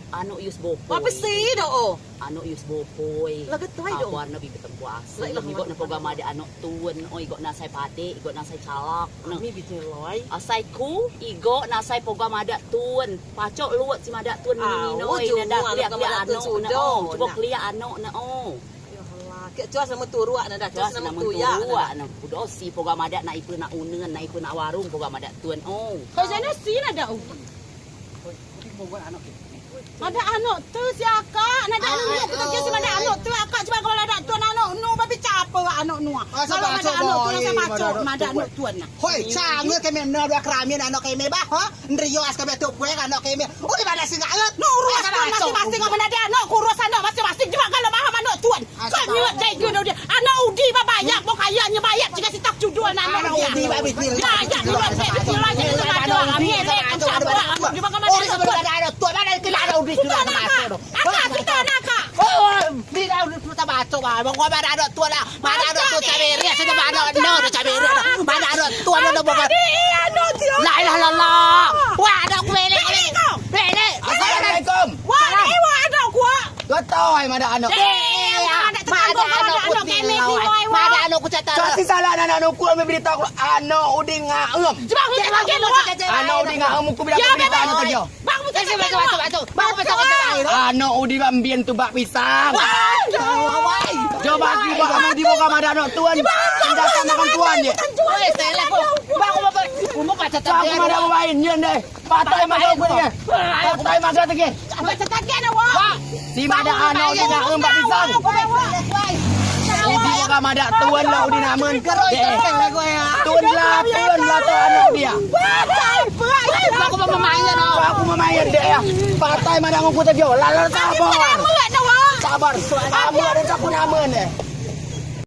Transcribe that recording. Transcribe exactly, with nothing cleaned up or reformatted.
Anok yus bopoi. Api si do o? Anok yus bopoi. Lah getai do. Kabar ne bi betempuase. Igo ne program ade anok tun. O, igo nasai padek, igo nasai calak. Asai ku, igo nasai program ade tun. Pacok luet si madeak tun mino. Oi, nadeak keliak-keliak anok ne o. Cubo keliak anok ne o. Kek cuas nama turuak ne dah, cuas nama turuak ne. Udo si program madeak nak ipe nak unen, nak ipe nak warung program madeak tun o. Kau sana si nadeak u. Madeak anok tun si akak, nadeak anok tun si madeak anok tun akak, cubo kalau madeak tun anok nu, babi capo anok nu. Kalau madeak anok tun, asai pacok madeak anok tun. Hoi, sangat keme ne dua keramin anok keme bah, ha? Nrio as keme tu puek anok keme. Ui, madeak si ngak. No, urus anok masing-masing, amen ade anok, kurus anok masing-masing. Cubo kalau paham anok tun. Kau nyuak jai ke dia. Anok udi ba bayar, bok kaya nye bayar, jika sitak cudul anok udi. Bayar, bayar, bayar. Cubo kalau madeak anok tun, madeak anok tun. Ui, sebelum ada anok tun, mana kena anok udi tu nak masuk tu. Akak, kita anak akak. Oh, bila udi tu tak masuk bah. Bang, gua madeak anok tun lah. Madeak anok tun cabe ria, sini madeak anok no, cabe ria. Madeak anok tun, anok no, boga. La ilaha illallah. Wah, anok ku belek. Belek. Assalamualaikum. Wah, eh, wah, anok ku. Gotoi madeak anok. Madeak anok ku. Madeak anok ku cata. Kasih salah anak anok ku, ambil berita aku. Anok udi ngaem. Anok udi ngaem, ku bilang berita anok kerja. Bang, bang, bang, bang, bang, bang, bang, bang. Anok udi ba mbin tu bak pisang. Wah, jauh, wai. Jauh bagi bak anok udi, bak madeak anok tun. Senjata makan tuan je. Weh, selek, bang. Bang, bang, bang. Umur pacar tak. Aku madeak main nyen deh. Patai madeak aku deh. Patai madeak aku deh. Apa cetakan awak? Si madeak anok udi ngaem bak pisang. Udi bak madeak tun lah udi namen. Deh. Tun lah, tun lah tu anok udi ya. Aku mau main no. Aku mau main deh ya. Patai madeak aku tadi. Lala sabar. Sabar. Kamu ada tak pun aman deh.